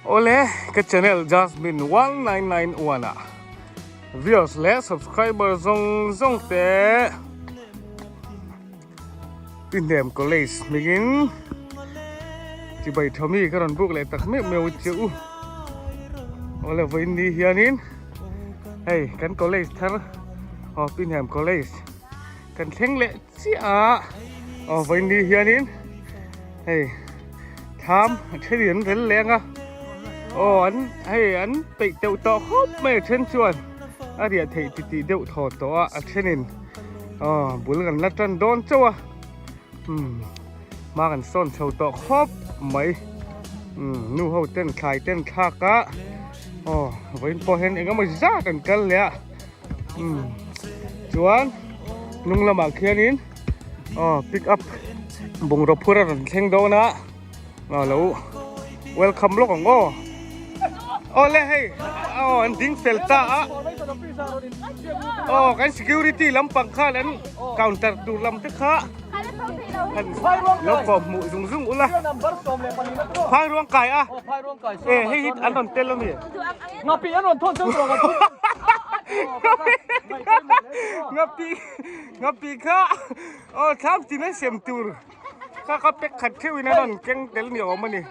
Awle ka channel Jasmine 1991 ah viewers leh subscriber zawng zawng te Tihnem College hmingin chibai tha mi ka rawn buk leh tak meuh meuh che u. Awle vawiin ni hianin hei kan college thar aw Tihnem College kan thleng leh chiah a aw vawiin ni hianin hei thlam a then in an rel leng a aw an hei an peih teuh tawh khawp mai a then chuan a riah theih ti tih deuh thaw tawh a a thenin aw bul kan la tan dawn chauh a umm hma kan sawn chho tawh khawp mai umm nu ho ten thlai ten thlak a aw vawiin pawh hian eng emaw zat an kal leh a. umm chuan hnung lamah khianin aw pick up bungraw phur a rawn thleng dawn a a lo welcome lawk ang aw awle hei aw an ding fel ta a aw kan security lampang khan an counter tur lam te kha lo kawm hmuh zung zung ula phai ruang kai a e hei hi an rawn tel ami Ngapi an rawn thawn cheu tawh ka Ngapi ngapi kha aw thlam tin a sem tur kha ka pek khat theuh in a rawn keng tel ni awm a ni.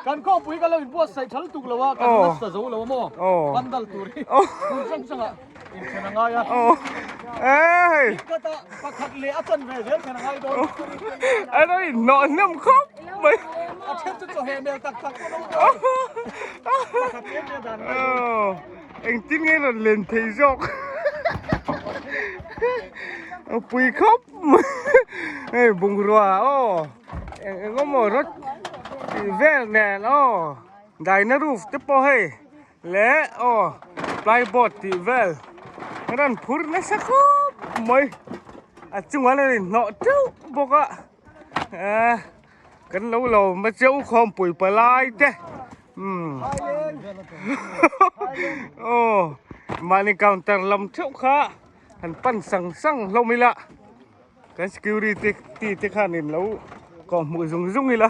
Kan khawpui ka lo inbuatsaih tha lutuk lo a, kan nasa zo lo a maw? Pandal tur hi hmun hrang hrangah inthen a ngai a. Khat a pakhat leh a chan ve zel khan a ngai dawn. A lo inhnawh hnem khawp mai. A then chu chawheh mel tak tak pawh a awm dawn. Pakhat leh em em dan a ngai dawn. Engtin nge rawn len thei zawk. A pui khawp mai. Hei bungrua aw eng eng emaw rawt tih vel nen aw daina roof te pawh hei. Leh aw plyboard tih vel a rawn phur nasa khawp mai a chungah hian a inhnawh teuh bawk a eh kan lo lo ma cheu khawmpui palai te umm aw mahni counter lam theuh kha han pan sang sang hlawm ila kan security te khanin lo kawhhmuh zung zung ila.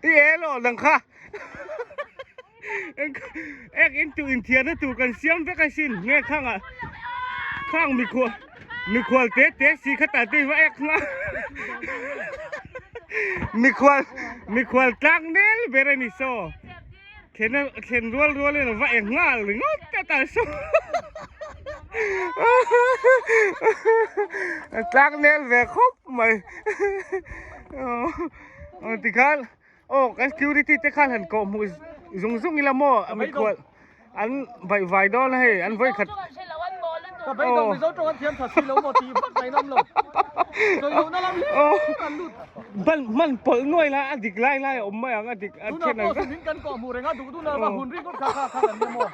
I e lo nang kha ek in tu in thian na tur kan siam vek a sin nge khang ah khang mikhual mikhual te te si kha ta te va ek nga mikhual mikhual tlang nel ber ani so Thlen a thlen rual rual in a va eng nghal ringawt ta ta saw a tlang nel ve khawp mai aw tikhan aw kan security te khan han kawh hmuh zung zung ila maw a mikhual an baih vai dawn a hei an vawi khat Ka beidawng Mizo tawng an thiam tha si lo maw tih vak mai lam lo. Sawi lohna lam hlir an lut. Hman hman pawlh nuai lai a dik lai lai a awm mai ang a dik a then ang. Tunah pawh sumin kan kawh hmuh reng a duh duh lova hun ringawt kha kha kha kan nia maw.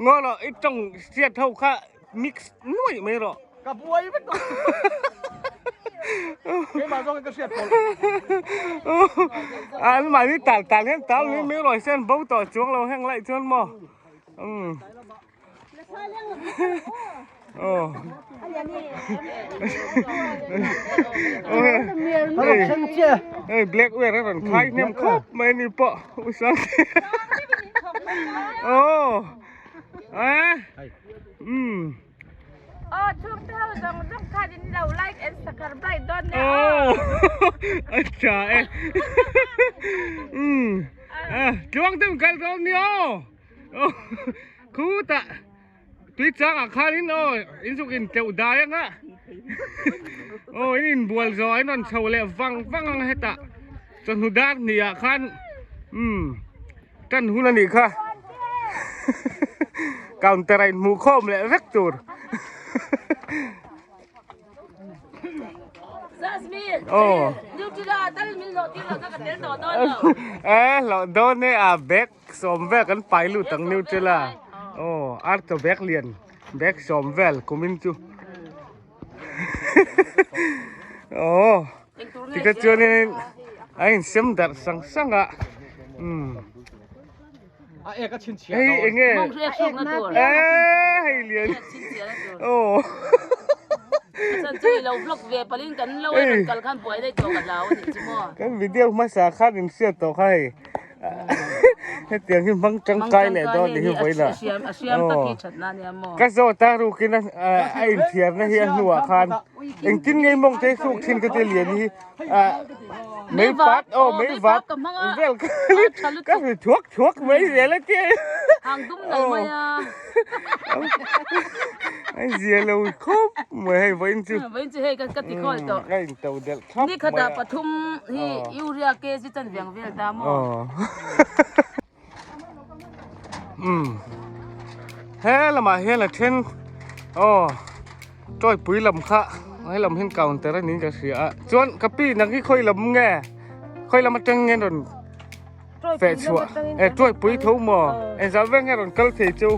Ngaw rawh i tawng hriat ho kha mix nuai mai rawh. Ka buai vek tawh. Keimah zawngin ka hriat pawlh. An mahni tal tal hian tal mai mai rawh se an bo tawh chuang lo heng laih chuan maw. Umm. Oh. Hey, black wear a rawn khai hnem khawp mai ni pawh usang. Oh. Ah. Um. Oh, chhungte ho zawng zawng khan in lo like and subscribe dawn nia. Oh. A tha e. Um. Ah, tluang te kal dawn nia. Oh. Khutah tui changah khanin aw in zuk in teuh dai anga aw in inbual zawh a in rawn chho leh vang vang ang hetah chawhnu dar hnih ah khan umm tan hun a nih kha counter ah inhmuh khawm leh vek tur. Aw eh hlauh dawn e a bag sawm vel kan pai lut ang Nutella aw arto bag lian bag sawm vel kumin chu aw tikha chuanin a insem darh sang sang a umm A ek a chhinchhiah hei dawn. enge Mawng hriat chhukna tur. eh hei lian Chhinchhiahna tur. aw. chu i lo vlog ve palhin kan lo en rawn kal khan buai daih tawh ka hlau a nih chu maw. Kan video hmasa khan in hriat tawh kha hei hetiang hi hmang tangkai leh dawn ni hi vawilah. A hriam tak hi that na nia maw. Ka zawt a rukin a inthiarna hi a hnuah khan engtin nge mawng te hruk thin ka ti lian hi mei pat aw mei vat vel ka hri thuak thuak mai zel a tia. Hang dum nal mai a. Ai zia lo khawp mai hei vawiin chu. Vawiin chu hei ka ti khawl tawh. Ka in to delh thlap mai a. Ni khatah pathum hi urea kg chan viang vel ta maw. Um he lamah hian a then aw tawipui lam kha he lam hian counter a niin ka hria a chuan ka pi nang hi khawi lam nge khawi lam atang nge rawn feh chhuah e tawipui tho maw engzah vek nge rawn kal thei chu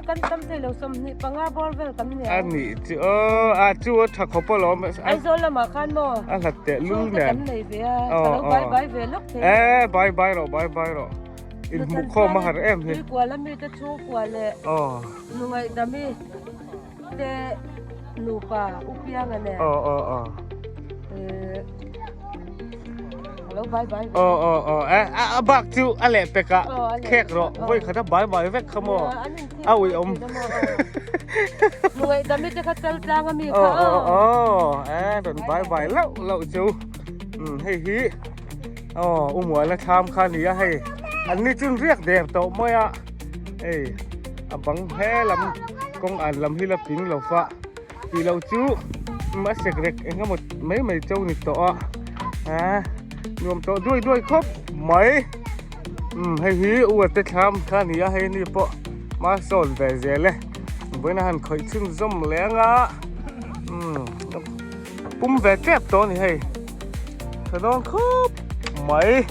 kan tam thei lo 25 bawr vel kan ni a nih chu aw a chu a tha khawp alawm Aizawl lamah khan maw a hlat teh lul nen kan nei ve a ka lo bai bai ve lawk thei e bai bai rawh bai bai rawh in hmuh khawm a har em hi kual ami te chhungkua leh aw nungaih dami te nupa upianga nen aw aw aw lo bai bai aw aw aw e a bak chu a leh pek ah khek rawh vawi khat a bai bai vek kha maw a ui awm nungaih dami te kha chal tlang ami kha aw aw aw e rawn bai bai lauh lauh chu hei hi Aw u Muala thlam kha a ni a hei an ni chun riak der tawh mai a hei a bang he lam kawng an lam hi la ping lo fa tih loh chu a sek rek eng emaw mai mai cho ni tawh a ah nuam tawh duai duai khawp mai umm hei hi u te thlam kha a ni a hei ni pawh hma sawn ve zel e vawiin a han khawih chhunzawm leng a umm pum ve tep tawh a ni hei. Tha dawn khawp mai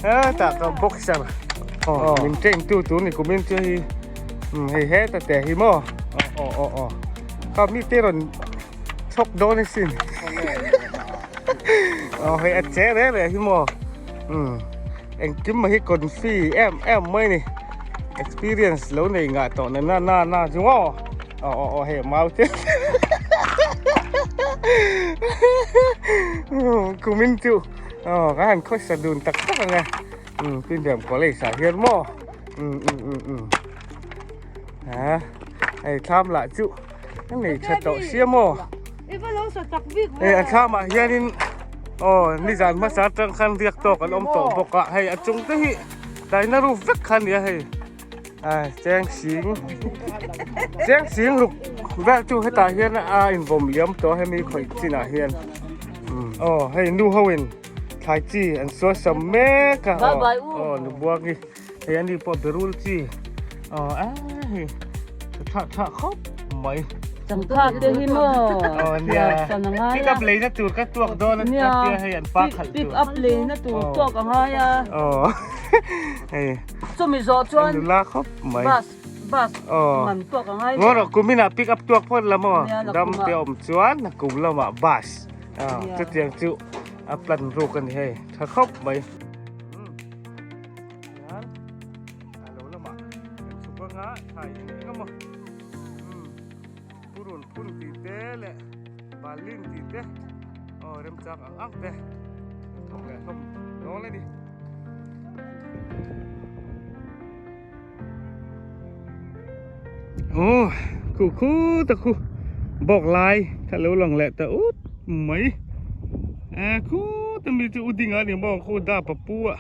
hetah ka boxer aw min train tu tur ni kumin chu hei hei heta te hi maw aw aw aw kha mi te rawn chhawk dawn asin aw hei a che reh reh hi maw engkim mai hi confi em em mai ni experience lo nei ngah tawh na na na chu maw. Aw aw aw hei mau te. Kumin chu aw ka han khawsa dun tak tak anga. Um Pindiam college ah hian maw. Um um um um. Ha hei thlam lah chu a nei tha tawh sia maw. Hei a thlam ah hianin aw nizan hmasa atang khan riak tawk an awm tawh bawk a hei a chung te hi taina roof vek kha a nia hei. À, cheng sing cheng sing ruk vel chu hetah hian a invawm liam tawh hemi khawih chinah hian aw hei nu ho in thlai chi an sual sam mek a aw aw nu buang hi hei ani pawh berul chi aw a hei tha tha khawp mai Changkha te hi maw aw nia pick up leina tur ka tuak dawn a tia hei an pa khalh tur pick up leina tur tuak a ngai a aw hei Chumi zawh chuan nula khawp mai bus bus man tuak a ngai Ngaw rawh kumin ah pick up tuak phawt la maw dam te awm chuan a kum lamah bus chutiang chu a plan ruk a ni hei tha khawp mai a lo lamah kan chhuk anga thlai eng eng emaw purun phun tih te leh balin tih te aw remchang ang ang te thawk leh hlawm dawn a ni. Aw khu khu ta khu bawk lai kha lo lang leh ta ut mai a khu ta mi chu u ding a ni maw khu dap a pu a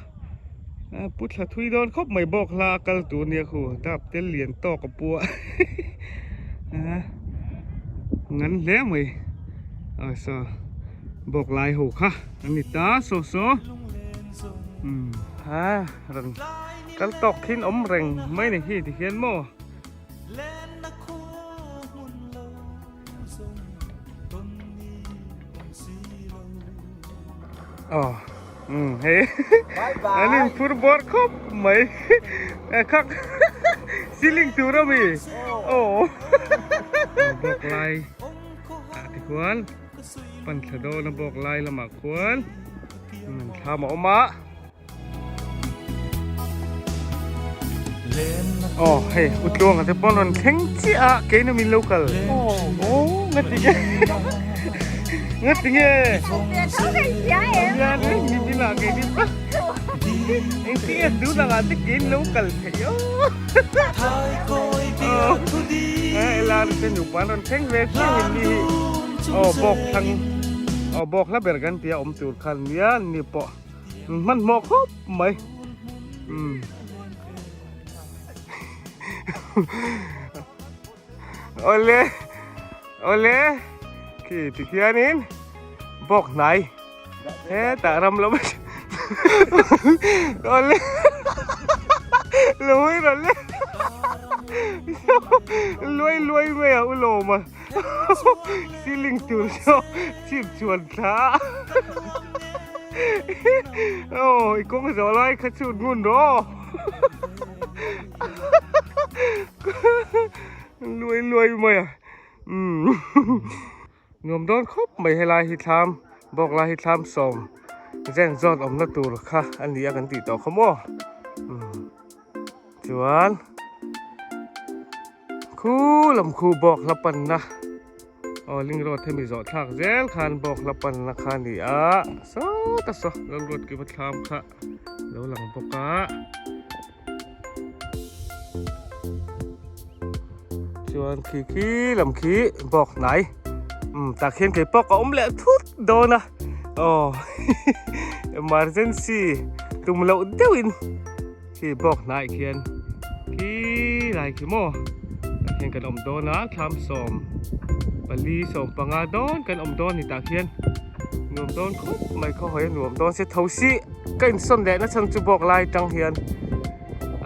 pu thla thui dawn khawp mai bawk hla a kal tur nia khu dap te lian tawk a pu a ngan hle mai aw saw bawk lai ho kha an ni ta saw saw umm ha rawn kal tawk khin awm reng mai ni hi ti hian maw. Aw umm hei an in phur bawr khawp mai khak ceiling tur ami aw bawk lai ah ti khuan pan thla dawn a bawk lai lamah khuan thlam a awm a. Aw hei Utluanga te pawn rawn thleng chiah a keina min lo kal aw nga ti nge. Ngati nge? Hian ni bila ke ni pa. Eng ti nge tu lang ate kin lo kal thei o. Eh la te nu pan ron thleng ve chiah hin ni hi. Oh bawk thlang oh bawk hla ber kan tia awm tur khan nia ni pawh hmanhmawh khawp mai. Um. Awle awle khi ti khianin bawk hnai hetah ram lam awle luai rawh le luai luai mai a ulawm a ceiling tur saw chhip chhuan thla aw i kawng zawh lai kha chhut ngun rawh. Luai luai mai a umm nuam dawn khawp mai helai hi thlam bawk lai hi thlam sawm zen zawn awmna tur kha a ni a kan tih tawh kha maw umm chuan khu lam khu bawk hla panna aw ling road hemi zawh thlak zel khan bawk hla panna kha a ni a sawta saw lalruat kima thlam kha. Lo lang bawk a. Chuan khi khi lam khi bawk hnai. Um tah khian kei pawh ka awm leh thut dawn a. Aw emergency tum loh deuhin khi bawk hnai khian khi lai khi maw tah khian kan awm dawn a thlam 14 15 dawn kan awm dawn a ni tah khian. Nuam dawn khawp mai khaw hawi a nuam dawn se thosi ka insawn leh na chhan chu bawk lai tang hian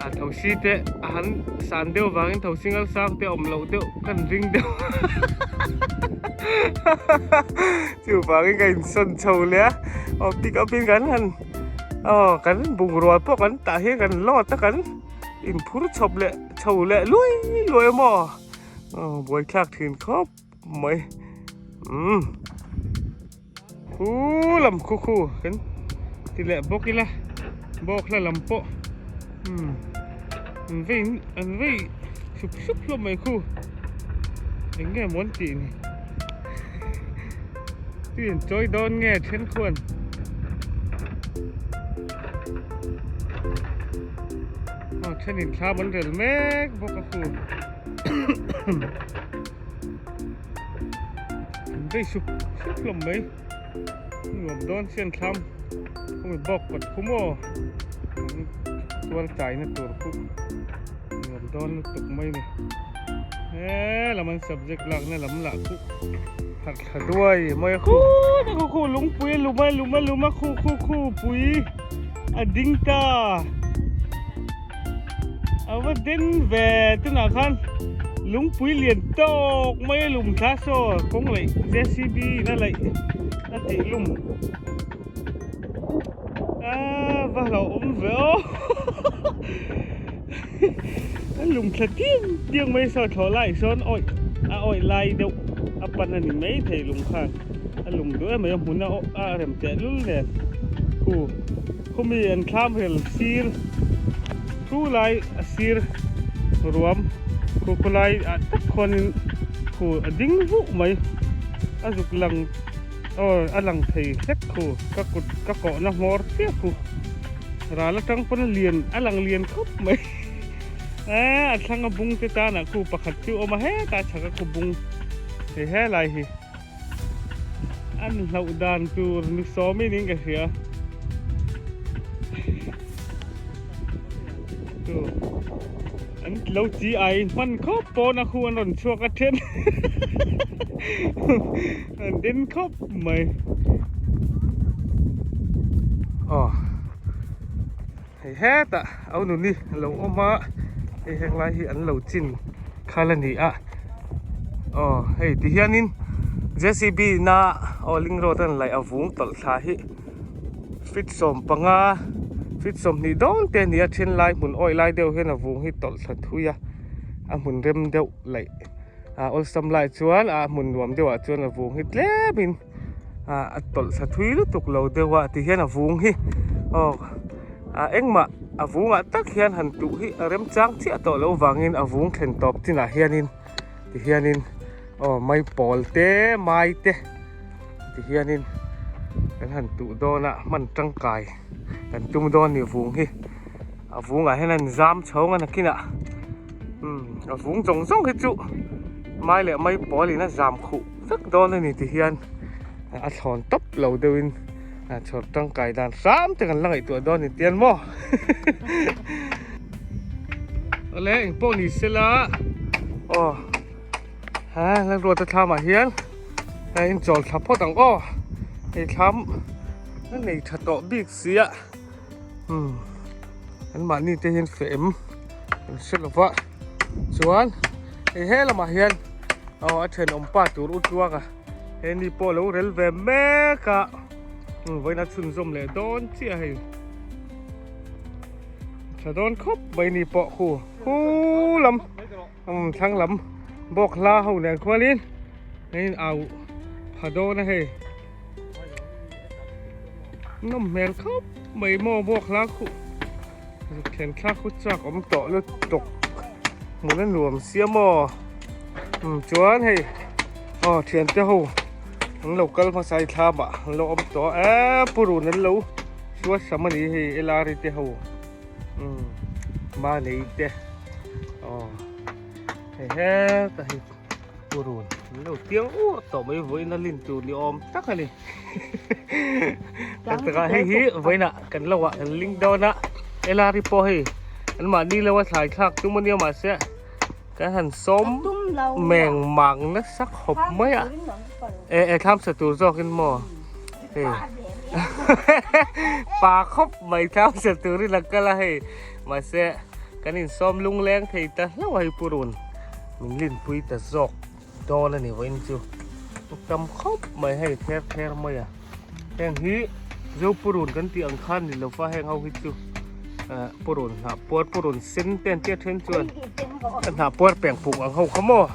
a thosi te a han san deuh vangin thosi ngal sang te awm loh deuh ka han ring deuh chuvangin ka insawn chho leh a aw pick up in kan han aw kan bungrua pawh kan tah hian kan load a kan inphur chhawp leh chho leh luai luai a maw aw buaithlak thin khawp. Mai umm khu lam khu khu kan ti leh bawk ila bawk hla lam pawh umm an vei an vei sup sup hlawm mai khu eng nge maw an tih ni tui an chawi dawn nge then khuan aw thenin thlam an rel mek bawk a khu. Vei sup sup hlawm mai nuam dawn chian thlam khumi bawk kawt khu maw an tual chai na tur khu nuam dawn lutuk mai ni he lam an subject lak na lam lah khu harh thla duai mai a khu khu khu lungpui a lum a lum a lum a khu khu khu pui a ding ta. A va den ve tunah khan lungpui lian tawk mai a lum thla saw kawng laih J_C_B in a laih a tih lum a va hlauhawm ve aw a lum thla diam diam mai saw thlawh laiah sawn awih a awih lai deuh a pan a ni maithei lung khan a lum duh em mai a hmun a rem teh lul nen khu. Khumi an thlam rel sir thu lai a sir ruam khu khawlai ah tak khuanin khu a ding vuh mai a zuk lang aw a lang thei hlek khu ka kut ka kawhna hmawr chiah khu ral atang pawn a lian a lang lian khawp mai eh a thlang a bung te tanah khu pakhat chu a awm a hetah chhaka khu bung hei helai hi. An hlauh dan tur ni sawmin in ka hria. Tu an lo chi ai hman khawp pawn a khu an rawn chhuak a then. An den khawp mai. Aw hei hetah au nuni a lo awm a hei heng lai hi an lo chin khal a ni a aw hei ti hianin J_C_B na aw ling road a laih a vung tawlh thla hi feet 15 feet 20 dawn te a ni a then lai hmun awih lai deuh hian a vung hi tawlh thla thui a a hmun rem deuh laih a awlsam lai chuan a hmun nuam deuh ah chuan a vung hi tlem in. Ah a tawlh thla thui lutuk lo deuh a ti hian a vung hi aw ah engmah a vungah tak hian han tuh hi a remchang chiah tawh loh vangin a vung thlen tawp chinah hianin ti hianin aw mai pawl te mai te Tihianin kan han tuh dawn a hman tangkai kan tum dawn ni vung hi a vungah hian an zam chhawng a nakinah umm a vung zawng zawng hi chu mai leh mai pawl in a zam khuh vek dawn a ni tihian a thlawn tawp lo deuhin chhawr tangkai dan hram te kan la ngaihtuah dawn ni tian maw awle engpawh ni sela aw. Ha Lalruata thlamah hian a inchawl thla phawt ang aw hei thlam a nei tha tawh bik si a umm an mahni te hian feh em an hre lo va chuan hei he lamah hian aw a thenawm pa tur u tluang a he ni pawh lo rel ve mek a vawiin a chhunzawm leh dawn chiah hei tha dawn khawp mai ni pawh khu khu lam. Umm thlang lam bawk hla ho nen khualin a in au pha dawn a hei nawm hmel khawp mai maw bawk hla khuh thlen thlak khu chak awm tawh lutuk hmun a nuam sia maw umm chuan hei aw thiante ho an lo kal hmasa i thlam ah an lo awm tawh a eee purun an lo suat sam a ni hei elari te ho. Umm manei te aw hei heta hi purun an lo tiang ur tawh mai vawiin a lin tur ni awm tak a ni tak takah hei hi vawiinah kan lo ah kan ling dawn a helai pawh hei an mahni lo a thlai thlak tum ania mahse kan han sawm meng mang nasa khawp mai a e e thlam sa tur zawkin maw hei pa khawp mai thlam sa turin a kal a hei mahse kan insawm lungleng thei ta hlauh a hei purun min linpui ta zawk dawn a ni vawiin chu tam khawp mai hei ther ther mai a heng hi zo purun kan tih ang khan ni lova heng ho hi chu ah purun hnah puar purun sen te an tia then chuan a hnah puar peng puk ang ho kha maw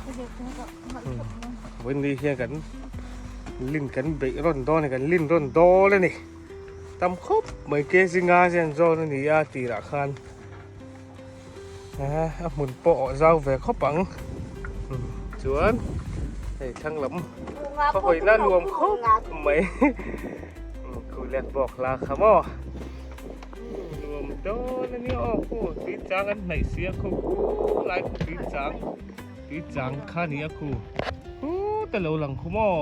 vawiin ni hian kan lin kan beih rawn dawn a ni kan lin rawn dawl a ni tam khawp mai kg nga zen zawn a ni a tirah khan. A hmun pawh awh zau ve khawp ang chuan hei thlang lam khaw hawina nuam khawp mai kulek bawk la kha maw nuam dawn a nia aw khu tui chang an hnaih si a khu lai khu tui chang tui chang kha ni a khu khu te lo lang khu maw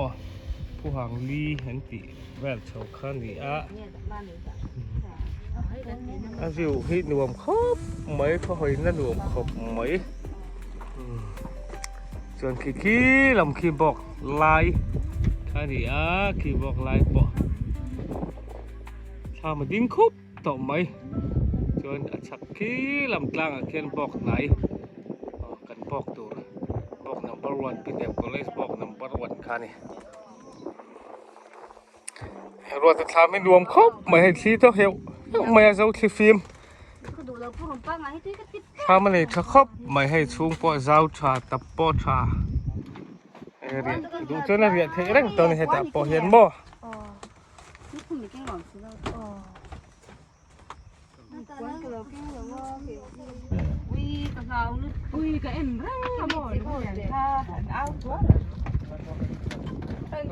phuhang li an tih vel chho kha ni a. A view hi nuam khawp mai khaw hawina nuam khawp mai chuan khi khi lam khi bawk lai kha a ni a khi bawk lai pawh thlam a ding khup tawh mai chuan a chhak khi lam tlangah khian bawk hnai aw kan bawk tur bawk number one Pinem college bawk number one kha a ni. Ruat a thlam hi nuam khawp mai hei thli te heuh heuh mai a zo thli fim thlam a nei tha khawp mai hei chhung pawh zau tha tap pawh tha riah duh chuan a riah theih reng tawh a ni hetah pawh hian maw.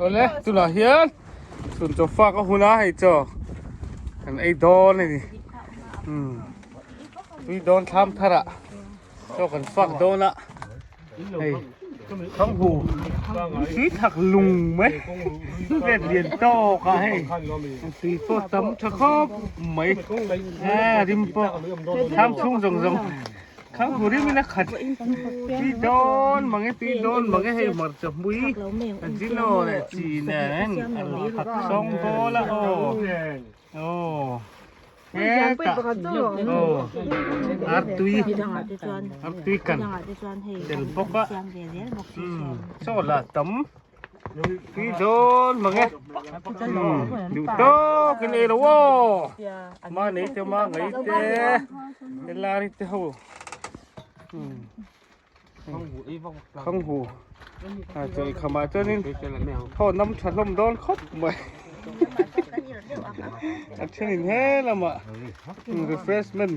Awle tunah hian chhun chaw fak a hun a hei chaw kan ei dawn a ni umm tui dawn thlam thar ah chaw kan fak dawn a hei thanghu tui thak lung mai let lian tawk a hei tui pawh tam tha khawp mai a rim pawh thlam chhung zawng zawng thanghu rim in a khat tui dawn mange tui dawn mange hei hmarcha hmui a zino leh chi nen a khat sawng dawl a aw. Aw hetah aw artui artui kan tel bawk a umm chaw lah tam tui dawn mang e umm duh tawk in ei lo aw mahni te mangai te helai te ho umm. Khanghu a chawi khamah chuanin thaw nam tha hlawm dawn khawp mai a thenin he lamah refreshment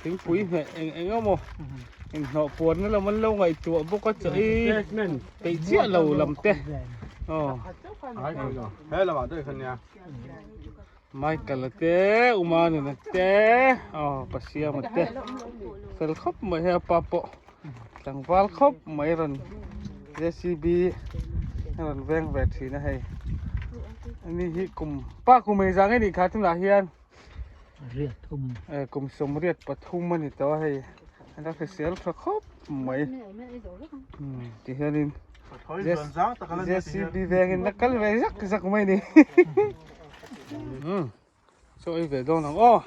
thingpui hmeh eng eng emaw inhnawh puanna lam an lo ngaihtuah bawk a chawi peih chiah lo lam te. Aw. He lamah daih kha nia. Michael a te, Uma nena te, aw Pasiama te fel khawp mai hei a pa pawh tlangval khawp mai rawn JCB a rawn veng ve thin a hei. Ani hi kum pa kum engzah nge nih kha tunah hian kum 83 a ni tawh a hei a la hrisel tha khawp mai ti hianin JCB vengin la kal ve zak zak mai a ni chaw ei ve dawn ang aw.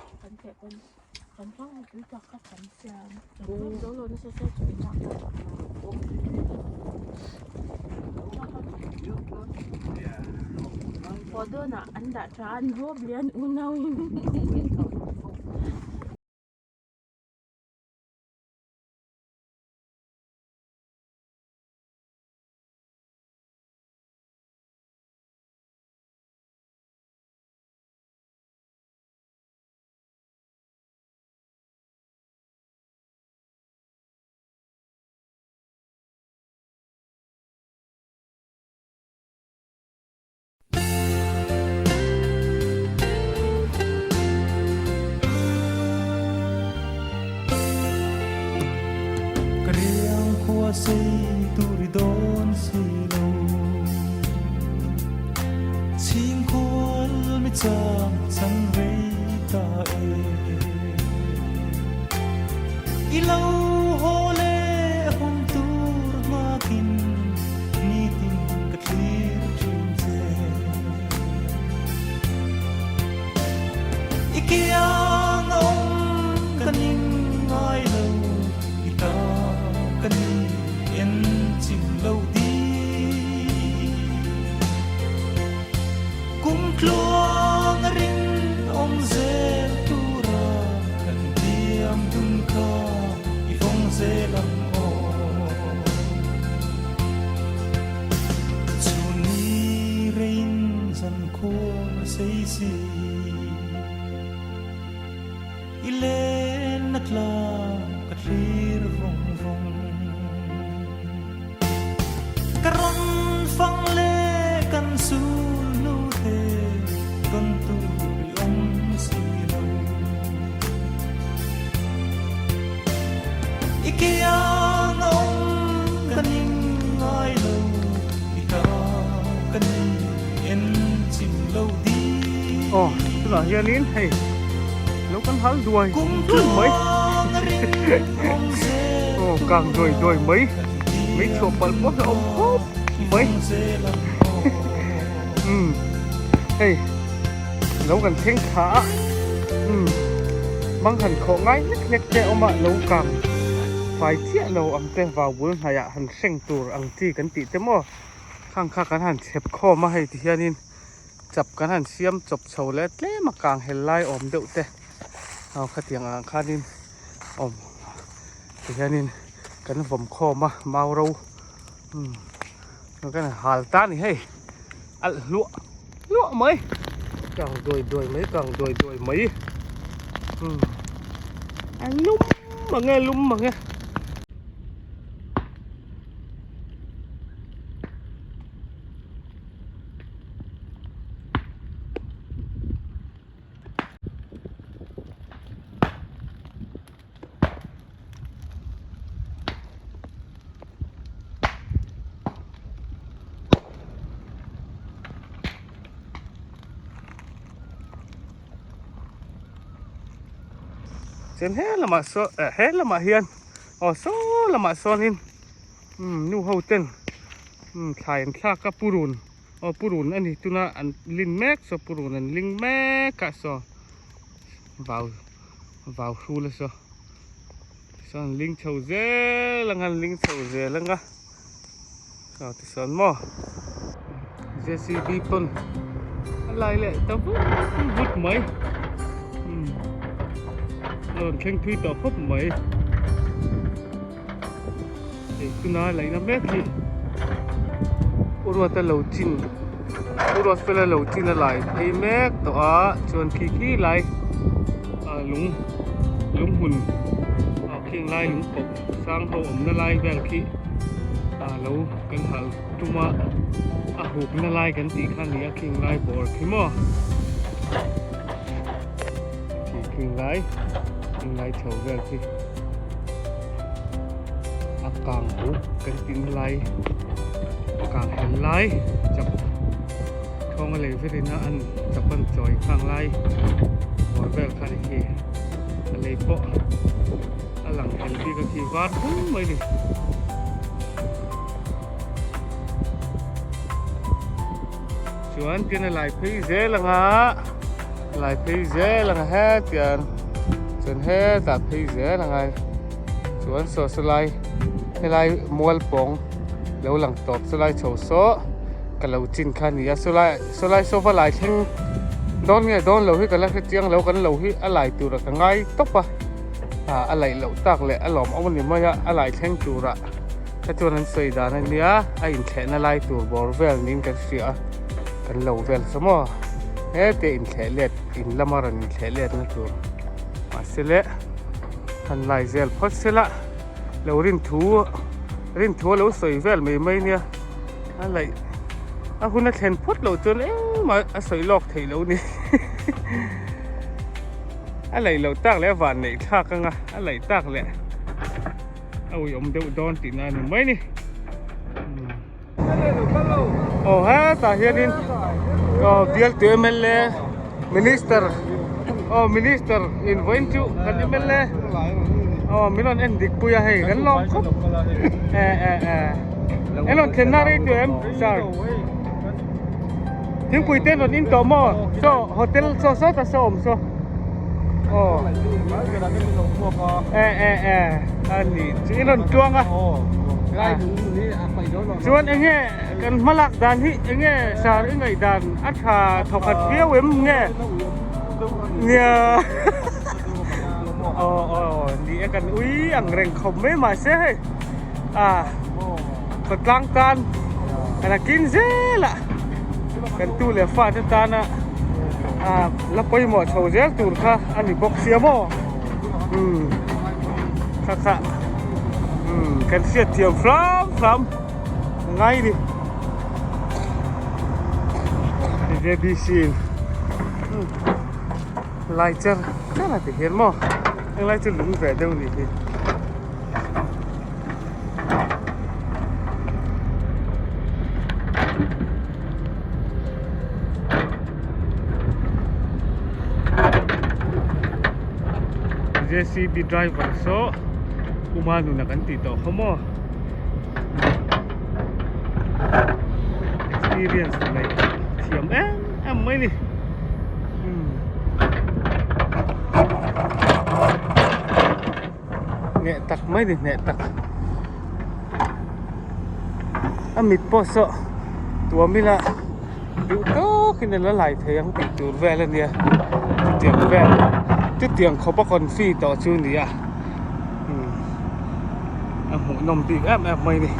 Ka riang khua sei tur i dawn si lo Chhing khual mi chang chang rei ta e I lo haw le hun tur nghakin Nitin ka thlir thin che I kiang a awm ka ning ngai lo I ta ka ni en chim lo di Kum tluang a ring awm zel tura kan tiam dun kha i vawng zel ang aw. Chhunni rein zan khua sei si I len na tlang ka thlir vawng vawng Ka ram fang le kan sul hnu te tawn tur i awm si lo I kiang a awm ka ning ngai lo I ta ka ni en chim lo di. Aw tunah hianin hei lo kan hal duai duai mai aw kang duai duai mai mai chhuah palh pawh hi a awm khawp mai umm hei lo kan thleng thla a umm mang han khawh ngai hlek hlek te a awm a lo kang fai chiah lo ang te vau bul hnaiah han hreng tur ang chi kan tih te maw khang kha kan han chhep khawm a hei ti hianin chap kan han siam chawp chho leh tlem a kang hel lai awm deuh te aw khatiang ang khanin awm ti hianin kan vawm khawm a mau ro umm kan hal ta a ni hei alh hluah hluah mai kang duai duai mai kang duai duai mai umm a lum mang e lum mang e. Chuan he lamah saw eh he lamah hian aw saw lamah sawnin umm nu ho ten umm thlai an thlak a purun aw purun a ni tuna an lin mek saw purun an ling mek a saw vau vau hrul a saw tichuan an ling chho zel ang a an ling chho zel ang a saw tichuan maw J_C_B pawn a lai leh ta vut vut mai umm a rawn thleng thui tawh khawp mai hei tuna laihna mek hi uruata lo chin uruat fela lo chin a lai phei mek tawh a chuan khi khi lai ah lung lung hmun ah khing lai lung kawp sang ho awmna lai vel khi. Lo kan hal tuma a hukna lai kan tih kha nia khing lai bawr khi maw khi khing lai khing lai chho vel khi a kang huk kan tihna lai a kang hel lai chap thawng a lei vetin a an chap an chawi khang lai bawr vel kha ni khi a lei pawh. A lang hel bik a khi var phung mai ni. Chuan tian a lai phei zel ang a, lai phei zel ang a hetiang chuan hetah phei zel ang a chuan saw sawlai helai mual pawng lo lang tawp sawlai chho saw ka lo chin kha a ni a sawlai sawlai sofa lai thleng dawn nge dawn lo hi ka la hrechiang lo kan lo hi a lai tur a ka ngai tawp a. A laih loh tak leh a lawmawm a ni mai a, a lai thleng turah kha chuan an sawi dan a nia, a inthlehna lai tur bawr vel niin kan hria a, kan lo vel chu maw hete inthleh let in lama rawn inthleh let na tur mahse le han lai zel phawt sela lo rin thu rin thu a lo sawi vel mai mai nia a laih a hun a thlen phawt loh chuan engmah a sawi lawk theih loh a ni. A laih loh tak leh a van neih thlak anga a laih tak leh a uiawm deuh dawn tih na a ni mai ni. Aw hetah hianin aw bialtu mla minister aw minister in vawiin chu kan mla aw min rawn en dik pui a hei kan lawm khawp e e e en rawn thlenna rei tawh em sir. Thingpui te rawn in tawh maw? Saw hotel saw sawta saw awm saw. Aw. E e e a ni chu i rawn tuang a. Chuan enge kan hmalak dan hi enge sar i ngaih dan a tha thawkhat viau em nge? Nia. Aw aw ni e kan ui ang reng khawp mai mahse hei. A khawtlang tan kan a kin zel a kan tu leh fa te tana a la pawimawh chho zel tur kha a ni bawk sia maw umm kha kha umm kan hriat thiam hram hram ngai ni J B C in lai cher cher a ti hian maw englai chu lung ve deuh a nih hi. J_C_B driver saw Uma nuna kan tih tawh kha maw experience nei thiam em em mai ni Hneh tak mai ni hneh tak a mit pawh saw tuam ila duh tawkin a la lai thei ang tih tur vel a nia chutiang vel chutiang khawp a confi tawh chu a ni a umm a hmuhnawm bik em em mai a ni.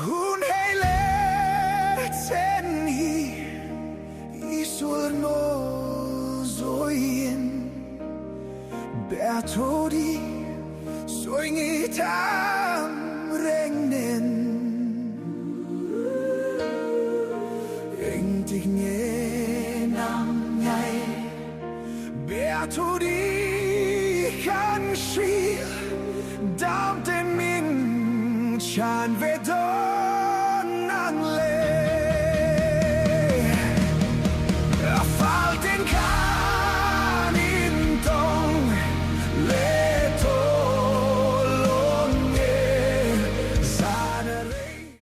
Hun hei leh chen hi i sual nawl zawiin Beathodi sawi ngi tham reng nen Engtik nge nang ngai Beathodi kan hrilh dam ten. Chan ve dawn.